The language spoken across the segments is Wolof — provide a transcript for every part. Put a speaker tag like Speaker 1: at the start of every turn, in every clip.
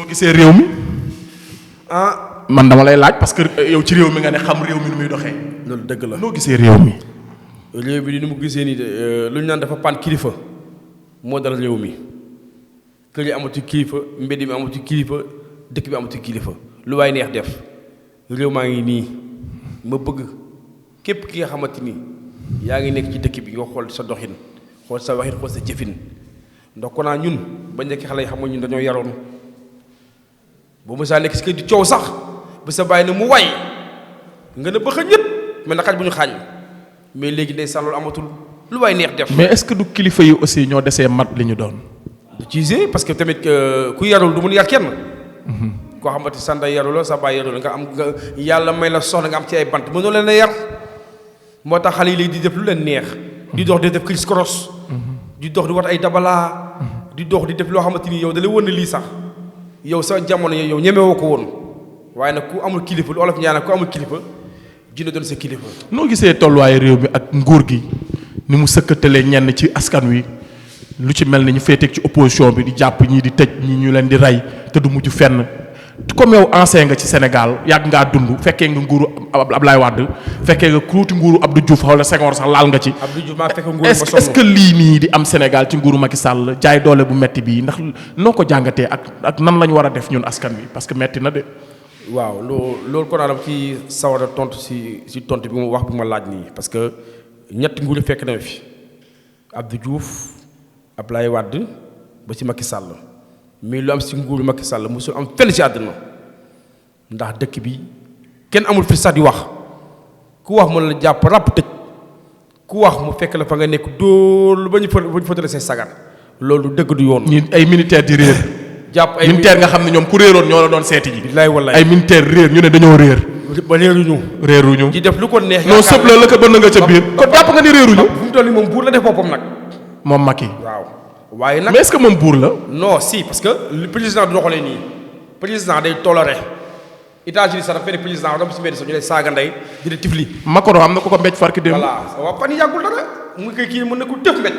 Speaker 1: noo gisee réew mi.
Speaker 2: ah
Speaker 1: man dama lay laaj parce que yow ci réew mi nga ne xam réew mi nu muy doxee.
Speaker 2: loolu dëgg la.
Speaker 1: noo gisee réew mi.
Speaker 2: réew mi ni mu gisee nii lu ñu naan dafa pan kilifa moo dal réew mi kër yi amatu kilifa mbedd mi amatu kilifa dëkk bi amatu kilifa lu waay neex def réew maa ngi nii ma bëgg képp ki nga xamante ni yaa ngi nekk ci dëkk bi nga xool sa doxin xool sa waxin xool sa jëfin ndax ko naa ñun ba nekk xale yi xam nga ñun dañoo yaroon boo mësaa nekk si kër di coow sax ba sa bàyyi ne mu way nga ne bëgg ñëpp mel na xaj bu ñu xaañ mais léegi ndeysaan loolu amatul lu waay neex def.
Speaker 1: mais est-ce que du kilifa yi aussi ñoo desee mat li ñu doon.
Speaker 2: du ci parce que tamit ku yarul du mun yar kenn. koo xamante sa ndey yarul la sa baay yarul la nga am nga yàlla may la soxla nga am ci ay bant mënoo leen a yar moo tax xale yi léegi di def lu leen neex. di dox di def criss cross. di dox di wat ay dabalaa. di dox di def loo xamante ni yow da lay wën lii sax yow sa jamono yow ñemewoo ko woon waaye nag ku amul kilifa lu olof ñaanal ku amul kilifa dina doon sa kilifa.
Speaker 1: noo gisee tolluwaayu réew mi ak nguur gi ni mu sëkkatalee ñenn ci askan wi lu ci mel ni ñu féeteeg ci opposition bi di jàpp ñii di tëj ñii ñu leen di rey te du mujj fenn comme yow ancien nga ci Sénégal yàgg ngaa dund fekkee nga nguuru Ablaye Wade fekkee nga kuuti nguuru Abdou Diouf wala Senghor sax laal nga ci.
Speaker 2: Abdou Diouf maa fekk nguuru
Speaker 1: est-ce que lii nii di am Sénégal ci nguuru Macky Sall jaay doole bu metti bii ndax noo ko jàngatee ak nan la ñu war a def ñun askan wi parce que metti na de.
Speaker 2: waaw loolu ko daanam ci sawar a tontu si tontu bi mu wax bi ma laaj nii parce que ñetti nguur fekk na fi Abdou Diouf Ablaye Wade ba ci Macky Sall mais lu am si nguuru Macky Sall mosul am fenn ci àddina ndax dëkk bi kenn amul fi sax di wax ku wax mën la jàpp ràpp tëj ku wax mu fekk la fa nga nekk dóor ba ñu fotale say sagar loolu dëgg du yoon.
Speaker 1: ñi ay militaire di réer.
Speaker 2: jàpp ay
Speaker 1: militaire nga xam ne ñoom ku réeroon ñoo la doon seeti ji.
Speaker 2: billaay wallaay
Speaker 1: ay militaire réer ñu ne dañoo réer.
Speaker 2: ba réeruñu. di def lu ko neex.
Speaker 1: non sëb la ko bënn nga ca biir. kon jàpp nga ni réeruñu.
Speaker 2: fu mu toll nii moom buur la def boppam nag.
Speaker 1: moom Macky.
Speaker 2: waaw waaye nag
Speaker 1: mais est-ce que moom buur la.
Speaker 2: non si parce que le président du doxalee nii président day toléré États-Unis sax dafa benn président dama si mbedd sax ñu lay saaga ndey di la tifli.
Speaker 1: Macron am na ko mbéj farki démb.
Speaker 2: voilà waaw fan yii yàggul dara mu ngi koy kii mën na ko tëf mbéj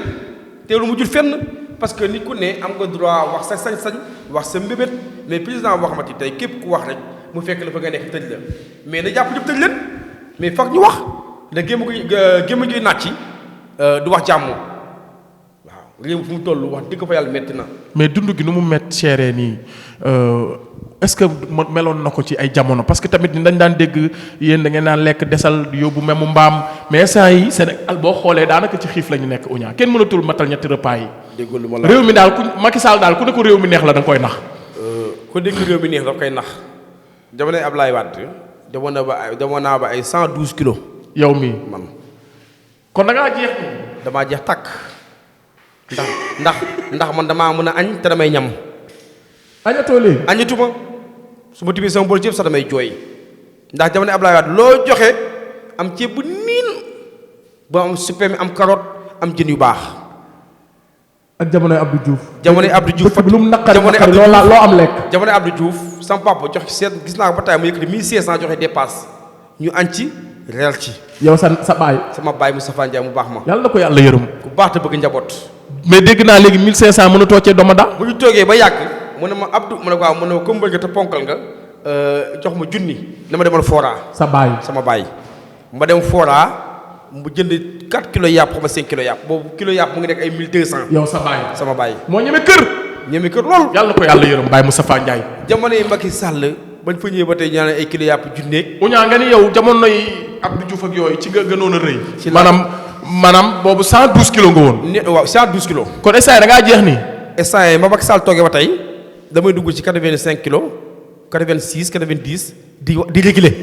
Speaker 2: te lu mujjul fenn parce que nit ku ne am nga droit wax sa sañ-sañ wax sa mbébét mais président boo xamante ni tey képp ku wax rek mu fekk la fa nga nekk tëj la mais na jàpp ñëpp tëj leen mais foog ñu wax da gémma gi naaj ci du wax jàmm waaw réew fu mu toll wax dëgg fa yàlla metti na.
Speaker 1: mais dund gi nu mu métti chéré nii est-ce que meloon na ko ci ay jamono parce que tamit dañ daan dégg yéen da ngeen naan lekk desal yóbbu memu mbaam mais instant yi Sénégal boo xoolee daanaka ci xiif la ñu nekk uñaa kenn mënatul matal ñetti repas yi.
Speaker 2: déggoo lu ma la
Speaker 1: réew mi daal ku Macky Sall daal ku ne ko réew mi neex la da nga koy nax.
Speaker 2: ku dégg réew mi neex daf koy nax jamonoy Ablaye Wade demoon naa ba ay 112 kilos.
Speaker 1: yow mii
Speaker 2: man
Speaker 1: kon da ngaa jeex.
Speaker 2: damaa jeex tàkk ndax man damaa mën a añ te damay ñam.
Speaker 1: añatoo léegi.
Speaker 2: añatuma su ma tibbee sama bool ceeb sax damay jooy ndax jamono Ablaye Wade loo joxe am ceeb bu niin ba am supame am carotte am jën yu baax.
Speaker 1: ak jamonoy Abdou Diouf.
Speaker 2: jamonoy Abdou Diouf
Speaker 1: bëgg bi lu mu naqari loo am lekk.
Speaker 2: jamonoy Abdou Diouf sama papa jox ci seet gis naa ko ba tey mu yëkkati 1500 joxe dépasse ñu añ ci reer ci.
Speaker 1: yow sa baay.
Speaker 2: sama baay Moustapha Ndiaye mu baax ma.
Speaker 1: yàlla na ko yàlla yërëm.
Speaker 2: ku baax te bëgg njaboot.
Speaker 1: mais dégg naa léegi 1500 mënatoo cee doma da.
Speaker 2: bu ñu toogee ba yàgg mu ne ma Abdou mu ne ko waaw mu ne ma comme bëgg nga te ponkal nga jox ma junni dama demal Fora.
Speaker 1: sa baay
Speaker 2: sama baay ma dem Fora mu jënd 4 kilos yàpp xam nga 5 kilos yàpp boobu kilo yàpp mu ngi nekk ay 1200.
Speaker 1: yow sa baay.
Speaker 2: sama baay
Speaker 1: moo ñeme kër.
Speaker 2: ñeme kër lool.
Speaker 1: yàlla na ko yàlla yërëm Baye Moustapha Ndiaye.
Speaker 2: jamono yi Macky Sall bañ fa ñëwee ba tey ñaan ay kilo yàpp junneeg.
Speaker 1: uñaa nga ni yow jamono yi Abdou Diouf ak yooyu ci nga gënoon a rëy.
Speaker 2: ci
Speaker 1: maanaam boobu 112 kilos nga woon.
Speaker 2: waaw 112 kilos.
Speaker 1: kon instant da ngaa jeex nii.
Speaker 2: instant yi ma Macky Sall toogee ba tey damay dugg ci 85 kilos 86 90 di réguler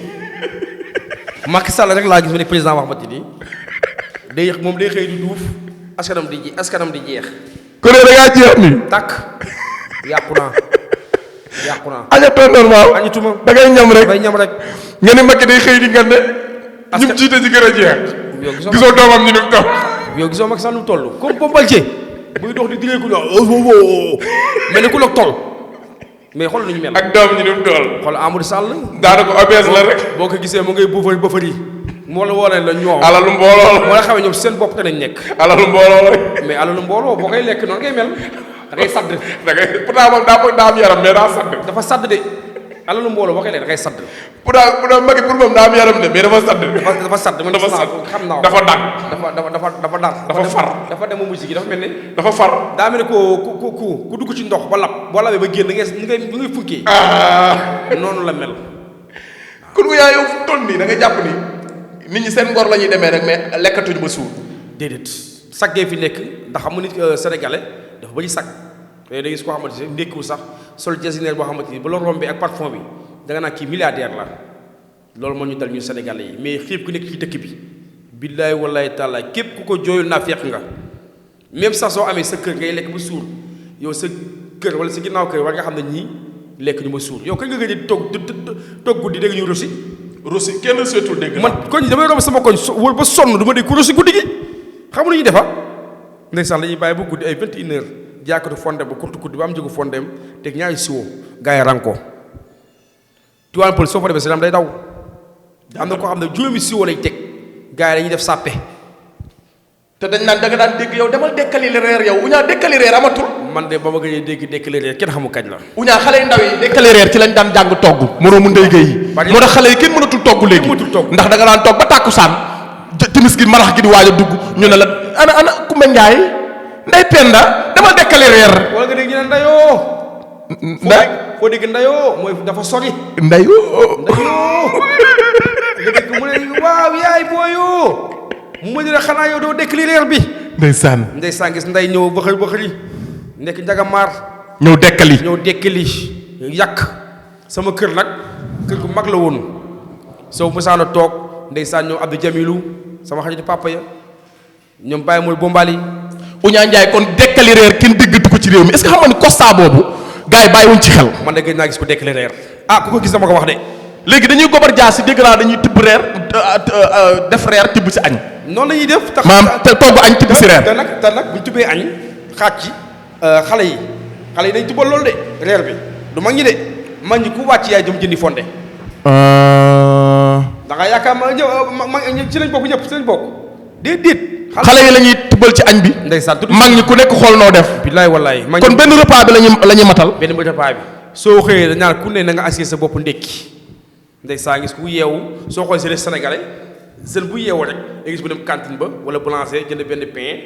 Speaker 2: Macky Sall rek laa gis mu ne président wax ma ci nii moom day xëy di duuf askanam di jeex.
Speaker 1: kon da ngaa jeex nii.
Speaker 2: takk yàqu naa.
Speaker 1: añatoo normal.
Speaker 2: añatuma
Speaker 1: da ngay ñam rek. nga ni Macky day xëy di ngande. ñi mu jiite ci gën a jeex. gisoo doomam ñu ne toll.
Speaker 2: yow gisoo Macky Sall nu mu toll comme Bombardier buy dox di direeku ñu mel ni ku la toll mais xool nañu mel.
Speaker 1: ak doom ñu ne mu toll.
Speaker 2: xool Amadou Sall.
Speaker 1: daanaka obèse la rek.
Speaker 2: boo ko gisee mu ngay bëfëri moo la woonee la ñoom.
Speaker 1: alalu mbooloo la.
Speaker 2: moo la xamee ñoom seen bopp te nañ nekk.
Speaker 1: alalu mbooloo la.
Speaker 2: mais alalu mbooloo boo koy lekk noonu ngay mel da ngay sadd.
Speaker 1: da ngay pourtant moom daa am yaram mais daa sadd.
Speaker 2: dafa sadd de alalu mbooloo waxee leen da ngay sadd.
Speaker 1: pourtant Macky pour moom daa am yaram de mais dafa sadd.
Speaker 2: dafa sadd man
Speaker 1: dafa sadd
Speaker 2: xam naa
Speaker 1: dafa dàq.
Speaker 2: dafa dar.
Speaker 1: dafa far
Speaker 2: dafa dem mujj gi dafa mel ne.
Speaker 1: dafa far.
Speaker 2: daa mel ne ku dugg ci ndox ba lab boo labee ba génn ngay funkee. noonu la mel.
Speaker 1: kon bu yaa yow fu toll nii da nga jàpp ni nit ñi seen ngor la ñuy demee rek mais lekkatuñu ba suur.
Speaker 2: déedéet saggee fi nekk ndax xam nga nit sénégalais dafa bëri sag te da gis koo xamante ne ndékkiwul sax sol jasinaire boo xamante ni ba la rombee ak parfum bi da nga naan kii milliardaire la loolu moo ñu dal ñun sénégalais yi mais xiif ku nekk ci dëkk bi billaay wallaay taala képp ku ko jooyul naa feeq nga même sax soo amee sa kër ngay lekk ba suur yow sa kër wala sa ginnaaw kër war nga xam ne ñii lekk ñu ba suur yow kañ nga gëj a toog guddi dégg ñu rosi kenn seetul dégg man koñ damay romb sama koñ wër ba sonn du ma dégg ku rosi guddi gi xam lu ñuy defa ndeysaan la ñuy bàyyi ba guddi ay 21 heures jàkkatu fonde ba kurtu guddi ba am jógu fondeem teg ñaari siwo gars yi ranko tuwaan pël soo fa demee si day daw am na koo xam ne juróomi siwo lay teg gars yi dañuy def sàppe
Speaker 1: te dañ naan da nga daan dégg yow demal dekkali reer yow uñaa dekkali reer amatul
Speaker 2: man de ba ma gëjee dégg dekkali reer kenn xamu kañ la
Speaker 1: uñaa xale yu ndaw yi dekkali reer ci lañ daan jàng togg moroomu ndey gay yi moo tax xale yi kenn mënatul togg léegi ndax da nga daan togg ba tàkkusaan timis gi marax gi di waaj a dugg ñu ne la ana Kumba Njaay nday Penda demal dekkali reer
Speaker 2: wala nga dégg ñu ne ndayoo foo dégg ndayoo mooy dafa sori
Speaker 1: ndayoo
Speaker 2: nga dégg mu ne waaw yaay booyoo mu ne la xanaa yow doo dekkali reer bi ndeysaan gis nday ñëw bëxëri nekk njagamaar
Speaker 1: ñëw dekkali
Speaker 2: yàq sama kër nag kër gu mag la woon soo mësaana toog ndeysaan ñoom Abdou Jamilou sama xarit papa ya ñoom bàyyi mooy bombali
Speaker 1: Uñaa Njaay kon dekkali reer kenn déggatu ko ci réew mi est-ce que xam nga ni constat boobu gars yi bàyyiwuñ ci xel
Speaker 2: man de gëj naa gis ko dekkali reer ku ko gis dama ko wax de
Speaker 1: léegi dañuy gobar jaa si dégg naa dañuy tibb reer def reer tibb si añ
Speaker 2: noonu la ñuy def
Speaker 1: maanaam te togg añ tibb si reer
Speaker 2: te nag bu ñu tibbee añ xaaj ci xale yi dañ tibbal loolu de reer bi du mag ñi de mag ñi ku wàcc yaay jëm jëndi fonde da nga yaakaar ma ci lañ bokk ñëpp ci lañ bokk déedéet
Speaker 1: xale yi la ñuy tibbal ci añ bi
Speaker 2: ndeysaan
Speaker 1: mag ñi ku nekk xool noo def
Speaker 2: billaay wallaay
Speaker 1: kon benn repas bi la ñuy matal
Speaker 2: benn repas bi soo xëyee dañ naan ku ne na nga assier sa bopp ndékki ndeysaan gis ku yeewu soo xoolee c'est sénégalais jeune bu yeewu rek nga gis bu dem cantine ba wala boulanger jënd benn pain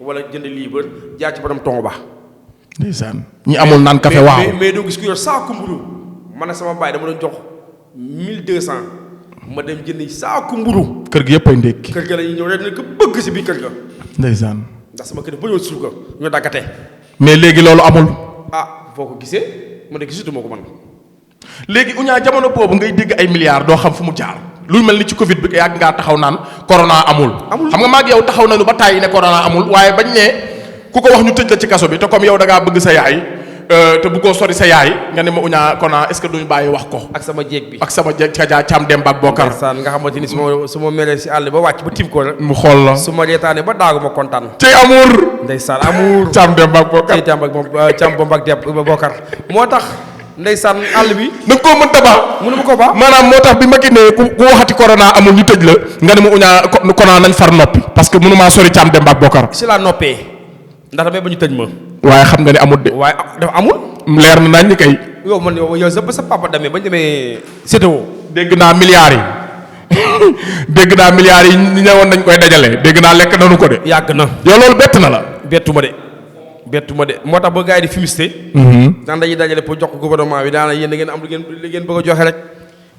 Speaker 2: wala jënd liibar jaar ci borom ton ba
Speaker 1: ndeysaan ñi amul naan café waaw
Speaker 2: mais doo gis ku yor saaku mburu man sama baay dama doon jox 1200 ma dem jënd saaku mburu
Speaker 1: kër gi yëpp ay ndékki
Speaker 2: kër ga la ñuy ñëw rek ne ko bëgg si biir kër ga
Speaker 1: ndeysaan
Speaker 2: ndax sama kër ba ñëw suuka ñu daggate
Speaker 1: mais léegi loolu amul
Speaker 2: foo ko gisee man de gisatuma ko man
Speaker 1: léegi Uñaa jamono boobu ngay dégg ay milliards doo xam fu mu jaar lu mel ni ci Covid bi yàgg ngaa taxaw naan corona amul xam nga maag yow taxaw nañu ba tàyyi ne corona amul waaye bañ ne ku ko wax ñu tëj la ci kaso bi te comme yow da ngaa bëgg sa yaay te bu ko sori sa yaay nga ne ma Uñaa corona est-ce que duñu bàyyi wax ko
Speaker 2: ak sama jéeg bi
Speaker 1: ak sama jéeg Kaja Caam Demba ak Bokar
Speaker 2: nga xamante ni su ma meree si àll ba wàcc ba tiim ko rek
Speaker 1: mu xool la
Speaker 2: su ma reetaane ba daagu ma kontaan
Speaker 1: cey amour
Speaker 2: ndeysaan amour
Speaker 1: Caam Demba ak Bokar
Speaker 2: cey Caam Demba ak Bokar moo tax ndeysaan àll bi
Speaker 1: da nga koo mënta ba
Speaker 2: mënu ma ko ba
Speaker 1: maanaam moo tax bi ma génnee ku waxati corona amul ñu tëj la nga ne ma Uñaa corona nañ far noppi parce que mënumaa sori Caam Demba ak Bokar
Speaker 2: si laa noppee ndax damay ba ñu tëj ma
Speaker 1: waaye xam nga ne amul de
Speaker 2: waaye dafa amul
Speaker 1: leer na nañ ni kay
Speaker 2: yow man yow sa papa demee bañ demee sétéo
Speaker 1: dégg naa milliards yi ñu ñëwoon nañ koy dajale dégg naa lekk nanu ko de
Speaker 2: yàgg na
Speaker 1: yow loolu bett na la
Speaker 2: bettu ma de moo tax ba gars yi di fumiste daan dañuy dajale pour jox ko gouvernement bi daana yéen da ngeen am li ngeen bëgg a joxe rek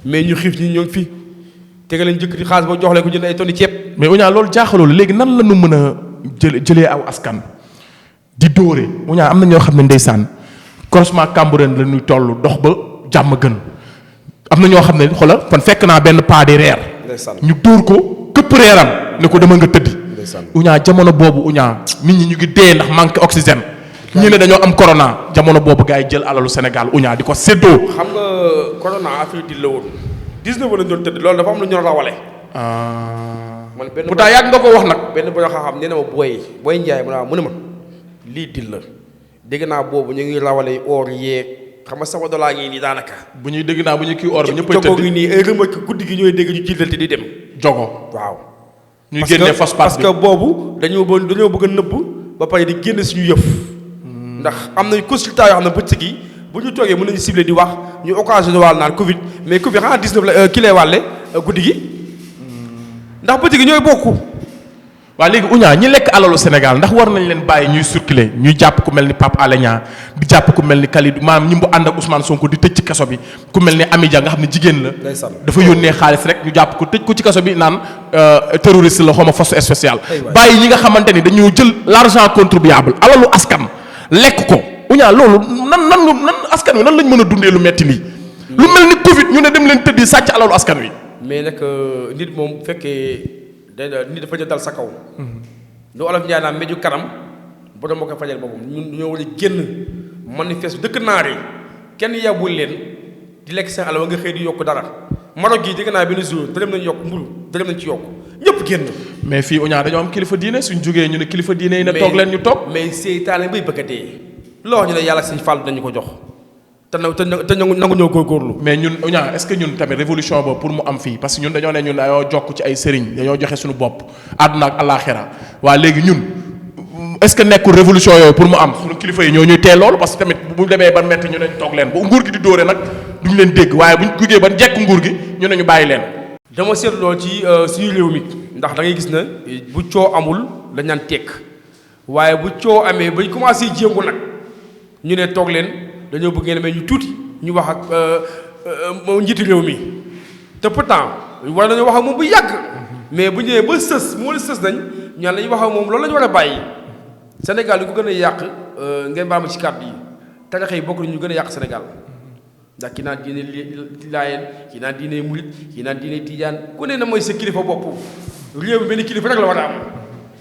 Speaker 2: mais ñu xiif ñi ñoo ngi fi te nga leen jëkkati xaalis ba jox leen ko jënd ay tonni ceeb
Speaker 1: mais Uñaa loolu jaaxaloolu léegi nan la ñu mën a jëlee aw askan di dóore Uñaa am na ñoo xam ne ndeysaan croisement Cambérène la ñuy toll dox ba jàmm gën am na ñoo xam ne xoolal kon fekk naa benn paa di reer ñu dóor ko këpp reeram ne ko dama nga tëddi Uñaa jamono boobu Uñaa nit ñi ñu ngi dee ndax manque oxygène ñi ne dañoo am corona jamono boobu gars yi jël alalu Sénégal Uñaa di ko séddoo
Speaker 2: xam nga corona affaire di la woon 19 lañ doon tëdd loolu dafa am lu ñu rawale man benn
Speaker 1: pourtant yàgg nga ko wax nag
Speaker 2: benn boo xam nee na ma booy Njaay mu ne ma lii dil la dégg naa boobu ñu ngi rawale or yeeg xam nga sama dollar ngi nii daanaka
Speaker 1: bu ñuy dégg naa bu ñu kii or bi ñëppay tëdd
Speaker 2: jogo ngi nii ay rëmëk guddi gi ñooy dégg ñu jiital di dem
Speaker 1: jogo
Speaker 2: waaw
Speaker 1: ñuy génne phosphate
Speaker 2: parce que boobu dañoo bëgg a nëbb ba pare di génn suñu yëf ndax am na consultant yoo xam ne bëccëg yi bu ñu toogee mën nañu ciblé di wax ñu occasionné wàll naan Covid mais Covid xanaa 19 la ki lay wàlle guddi gi ndax bëccëg yi ñooy bokku.
Speaker 1: waaw léegi Ounia ñi lekk alalu Sénégal ndax war nañ leen bàyyi ñuy circuler ñuy jàpp ku mel ni Pape Alé Niang di jàpp ku mel ni Kalidou maanaam ñi mu ànd ak Ousmane Sonko di tëj ci kaso bi ku mel ni Amy Dia nga xam ne jigéen la. dafa yónnee xaalis rek ñu jàpp ko tëj ko ci kaso bi naan terroriste la xawma force spéciale. bàyyi ñi nga xamante ni dañoo jël l'argent contribuable alalu askan lekk ko Ounia loolu nan askan wi nan lañ mën a dundee lu metti lii. lu mel ni Covid ñu ne dem leen tëddi sàcc alalu askan wi.
Speaker 2: mais nag nit moom fekkee. nit dafa dal sa kaw. lu olof Njaay naan meju kanam bu doon moo koy fajal boppam ñun dañoo war a génn manifeste dëkk naar yi kenn yabul leen di lekk seen alal nga xëy di yokk dara Maroc gii dégg naa benn jour dërëm nañ yokk mburu dërëm nañ ci yokk ñëpp génn.
Speaker 1: mais fii Ounia dañoo am kilifa diine suñ jógee ñu ne kilifa diine yi ne toog leen ñu toog.
Speaker 2: mais seytaane bay bëgg a dee loo wax ñu ne yàlla Sëñ Fall dañu ko jox te nangu ñoo góorgóorlu.
Speaker 1: mais ñun Ounia est-ce que ñun tamit révolution boobu pour mu am fii parce que ñun dañoo ne ñun dañoo jokk ci ay sëriñ dañoo joxe suñu bopp àdduna ak àllaaxira waa léegi ñun est-ce que nekkul révolution yooyu pour mu am suñu kilifa yi ñoo ñuy teel loolu parce que tamit bu demee ba metti ñu ne toog leen bu nguur gi di dóore nag duñu leen dégg waaye buñ jugee ba jekk nguur gi ñu ne ñu bàyyi leen.
Speaker 2: dama seetlu lool ci suñu réew mi ndax da ngay gis na bu coow amul dañ naan tekk waaye bu coow amee bañ commencé jéngu nag ñu ne toog leen dañoo bëgg ngeen may ñu tuuti ñu wax ak njiitu réew mi te pourtant war nañu wax ak moom bu yàgg mais bu ñëwee ba sës moo la sës nañ ñaan lañu wax ak moom loolu la ñu war a bàyyi Sénégal li ko gën a yàq ngeen baal ma ci kàddu yi tarixa yi bokk nañu gën a yàq Sénégal ndax ki naan diine Laayeen ki naan diine Murit ki naan diine Tijaan ku ne na mooy sa kilifa bopp réew mi benn kilifa rek la war a am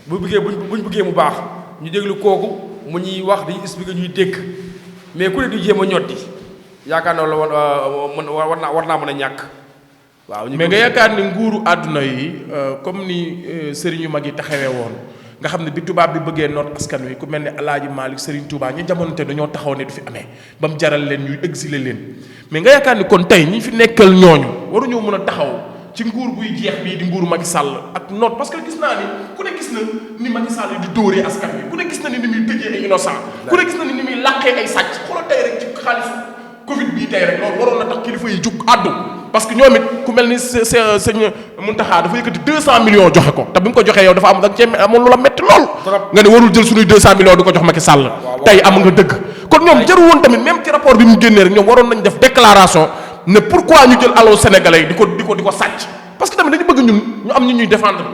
Speaker 2: bu bëggee buñ bëggee mu baax ñu déglu kooku mu ñuy wax dañuy expliquer ñuy dégg mais ku ne du jéem a ñoddi yaakaar naa la war naa mën a ñàkk waaw.
Speaker 1: mais nga yaakaar ni nguuru àdduna yi comme ni sëriñ yu mag yi taxawee woon nga xam ne bi tubaab bi bëggee noot askan wi ku mel ne El Hadj Malick Serigne Touba ñi jamono te dañoo taxaw ne du fi amee ba mu jaral leen ñuy exiler leen mais nga yaakaar ni kon tey ñi fi nekkal ñooñu waruñoo mën a taxaw ci nguur buy jeex bii di nguuru Macky Sall ak noot parce que gis naa ni ku ne gis na ni Macky Sall di dóoree askan wi ku ne gis na ni muy tëjee ay innocent ku ne gis na ni muy làqee ay sàcc xoolal tey rek ci xaalis Covid bii tey rek loolu waroon na tax kilifa yi jug àddu parce que ñoom it ku mel ni sëñ Mountakha dafa yëkkati 200 millions joxe ko te bi mu ko joxee yow dafa am da nga cee amoon lu la metti lool nga ne warul jël suñuy 200 millions di ko jox Macky Sall tey am nga dëgg kon ñoom jarul woon tamit même ci rapport bi mu génnee rek ñoom waroon nañ def déclaration ne pourquoi ñu jël alalu sénégalais yi di ko sàcc parce que tamit dañu bëgg ñun ñu am ñu ñuy défendre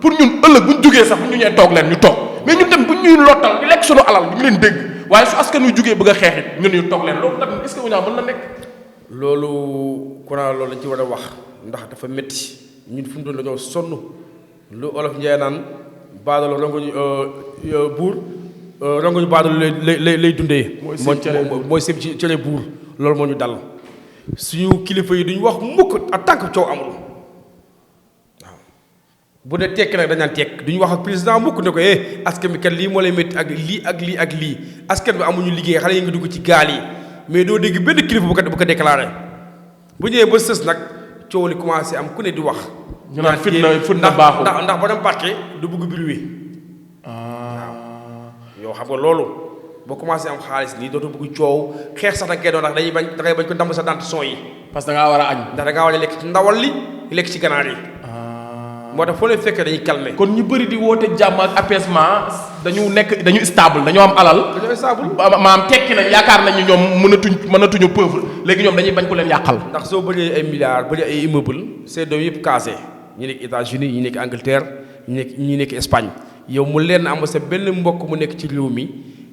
Speaker 1: pour ñun ëllëg bu ñu jógee sax bu ñu ñee toog leen ñu toog mais ñun tamit bu ñuy lottal di lekk suñu alal du ñu leen dégg waaye su askan wi jógee bëgg a xeexit ñun ñu toog leen loolu tamit est-ce que Ounia mën na nekk
Speaker 2: loolu courant loolu lañ ci war a wax ndax dafa métti ñun fu mu doon dañoo sonn lu olof Njaay naan baadalo rongoñu buur rongoñu baadalo lay dundee mooy seen cere buur loolu moo ñu dal suñu kilifa yi duñu wax mukk en tant que coow amul waaw bu dee tekk nag dañ naan tekk duñu wax ak président mukk ne ko askan bi kat lii moo lay métti ak lii ak lii ak lii askan bi amuñu liggéey xale yi nga dugg ci gaal yi mais doo dégg benn kilifa bu ko déclaré bu ñëwee ba sës nag coow li commencé am ku ne di wax.
Speaker 1: ñu naan fitna baaxul
Speaker 2: ndax ba dem parquet du bëgg biir wi. yow xam nga loolu boo commencé am xaalis nii dootoo bëgg coow xeex sax da nga koy doon ndax dañuy bañ da ngay bañ ko damm sa dent son yi.
Speaker 1: parce que da ngaa war a añ.
Speaker 2: ndax da ngaa war a lekk ci ndawal li lekk ci ganaar yi. moo tax foo leen fekkee dañuy calmer.
Speaker 1: kon ñu bëri di woote jàmm ak apaisement dañu stable dañoo am alal.
Speaker 2: dañoo stable
Speaker 1: maam tekki nañ yaakaar nañu ñoom mënatuñu pauvre léegi ñoom dañuy bañ ko leen yàqal.
Speaker 2: ndax soo bëree ay milliards bëri ay immeuble ces doom yëpp casé ñu nekk États-Unis ñu nekk Angleterre ñu nekk Espagne yow mu leen am sa benn mbokk mu nekk ci réew mi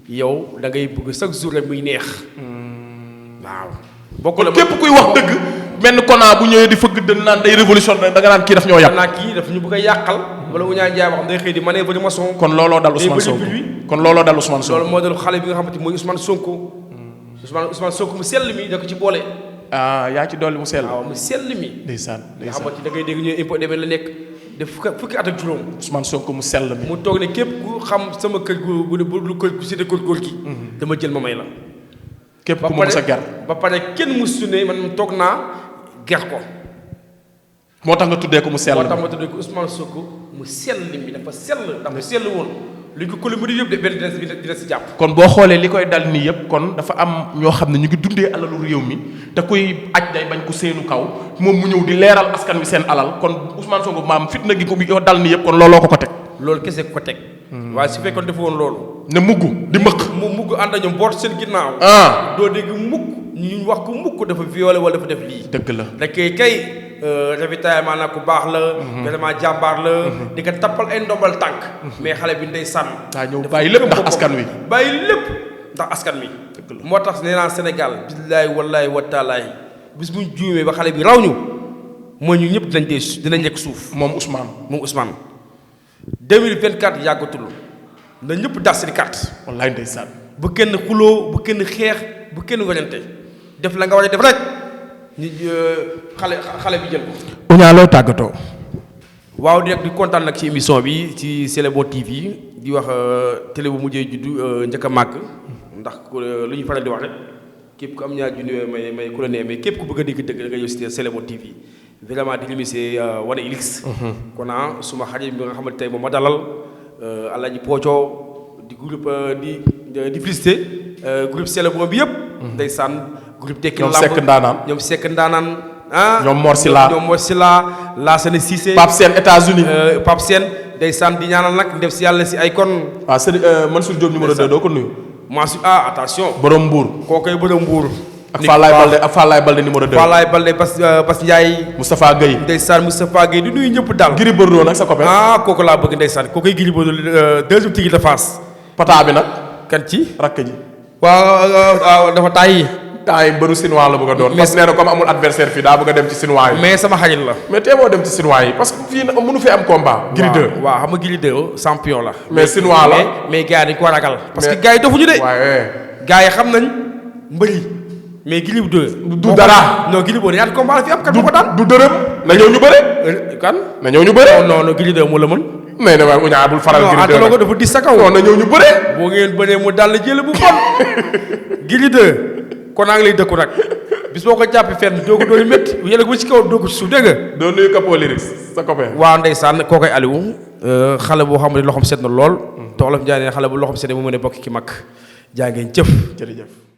Speaker 2: yow da ngay bëgg chaque jour rek muy neex. waaw.
Speaker 1: bokk la képp kuy wax dëgg. benn kona bu ñëwee di fëgg dënn naan day révolution da nga naan kii daf ñoo yàq.
Speaker 2: naa kii daf ñu bëgg a yàqal. wala Ounia Ndiaye wax day xëy di manœuvre de maçon.
Speaker 1: kon looloo dal Ousmane Sonko
Speaker 2: loolu moo dal xale bi nga xamante mooy Ousmane Sonko. Ousmane Sonko mu sell mi da ko ci boole.
Speaker 1: yaa ci dolli mu sell.
Speaker 2: waaw mu sell mi.
Speaker 1: ndeysaan
Speaker 2: nga xamante da ngay dégg ñu impôt demee la nekk def fukki at ak juróom.
Speaker 1: Ousmane Sonko mu sell mi.
Speaker 2: mu toog ne képp ku xam sama kër lu kër gu cité góor gi. dama jël ma may la.
Speaker 1: képp ku mën sa ger
Speaker 2: ba pare kenn musu ne man toog naa ger ko.
Speaker 1: moo tax nga tuddee ko mu sell.
Speaker 2: moo tax ma tuddee ko Ousmane Sonko mu sell mi dafa sell ndax mu sell woon lu ñu ko kële mu di yëpp de benn dina si jàpp.
Speaker 1: kon boo xoolee li koy dal nii yëpp kon dafa am ñoo xam ne ñu ngi dundee alalu réew mi te kuy aj day bañ ko seenu kaw moom mu ñëw di leeral askan wi seen alal kon Ousmane Sonko maam fitna gi ko dal nii yëpp kon looloo ko teg.
Speaker 2: loolu kese ko teg. waaye su fekkoon defu woon loolu.
Speaker 1: ne mugg di mbëkk.
Speaker 2: mu mugg ànd ak ñoom boot seen ginnaaw. doo dégg mukk ñu wax ko mukk dafa violé wala dafa def lii.
Speaker 1: dëgg la
Speaker 2: da kay ravitaillement nag ku baax la. vraiment jàmbaar la. di ko tappal ay ndombal tànk. mais xale bi ndey sànn.
Speaker 1: daa ñëw bàyyi lépp ndax askan wi.
Speaker 2: bàyyi lépp ndax askan wi. moo tax nee naa Sénégal billaahi wallaahi wa taalaahi bis bu ñu juumee ba xale bi raw ñu mooy ñu ñëpp dinañ nekk suuf.
Speaker 1: moom Ousmane.
Speaker 2: 2024 yàggatul na ñëpp das di carte.
Speaker 1: wallaay ndeysaan.
Speaker 2: bu kenn xuloo bu kenn xeex bu kenn wañante def la nga war a def rek ñu xale bi jël ko.
Speaker 1: Oña loo tàggatoo.
Speaker 2: waaw di kontaan nag ci émission bi ci C'est le bon TV di wax télé bu mujjee juddu njëkk a màgg ndax lu ñu faral di wax rek képp ku am ñaar junni may ku la nee mais képp ku bëgg a dégg dëgg da nga yow si C'est le bon TV. vraiment di remercier Wane Elix. kon suma xarit bi nga xamante tey moom ma dalal Alaaji Poco di groupe di félicité groupe C'est le bon bi yëpp. ndeysaan groupe Tekki Lamb ñoom Seck Ndaanaan
Speaker 1: ñoom Mor
Speaker 2: Sila Laasana Cissé.
Speaker 1: Pape Sène États-Unis.
Speaker 2: Pape Sène ndeysaan di ñaanal nag def si yàlla si ay kon.
Speaker 1: waaw Serigne Mansour Diop numéro 2 doo ko nuyu.
Speaker 2: Mansour attention.
Speaker 1: borom Mbour.
Speaker 2: kookoy borom Mbour.
Speaker 1: ak Fallaye Balde numéro 2.
Speaker 2: Fallaye Balde Bas Ndiaye.
Speaker 1: Moustapha Gueye.
Speaker 2: ndeysaan Moustapha Gueye di nuyu ñëpp daal.
Speaker 1: Gris Bordeaux nag sa copain.
Speaker 2: kooku laa bëgg ndeysaan kookoy Gris Bordeaux deuxième tigre de Fass.
Speaker 1: pata bi nag.
Speaker 2: kan ci.
Speaker 1: rakk ji.
Speaker 2: waaw dafa taay.
Speaker 1: taay mbëru Sinois la bëgg a doon. parce que nee na comme amul adversaire fii daa bëgg a dem ci Sinois yi.
Speaker 2: mais sama xarit la.
Speaker 1: mais tey moo dem ci Sinois yi parce que fii nag mënu fi am combat. Gris 2
Speaker 2: waaw xam nga Gris 2 champion la.
Speaker 1: mais Sinois la
Speaker 2: mais gars yi dañu ko ragal. parce que gars yi dofuñu de.
Speaker 1: waaye.
Speaker 2: gars yi xam nañ mbëri mais Gris 2.
Speaker 1: du dara.
Speaker 2: non Gris boobu ñaata combat la fi am kat moo ko daan.
Speaker 1: du dërëm. na ñëw ñu bëre.
Speaker 2: kan.
Speaker 1: na ñëw ñu bëre.
Speaker 2: non Gris 2 moo la mën.
Speaker 1: mais ne waaye Oña bul faral. Gris 2
Speaker 2: non dafa dis sa kaw.
Speaker 1: non na ñëw ñu bëre.
Speaker 2: boo ngeen bëree mu dal jël bu bon. Gris 2 kon naa ngi lay dëkku nag bis boo ko jàppee fenn doo ko doon métti yéen a ko ci kaw doo ko ci suuf dégg nga.
Speaker 1: doo nuyu Capo Lyrics sa copain.
Speaker 2: waaw ndeysaan koo koy Aliou xale boo xam ne loxoom set na lool. te Olof Ndiaye ne xale bu loxoom set mu mën a bokk ki mag jaa ngeen jëf.
Speaker 1: jërëjëf.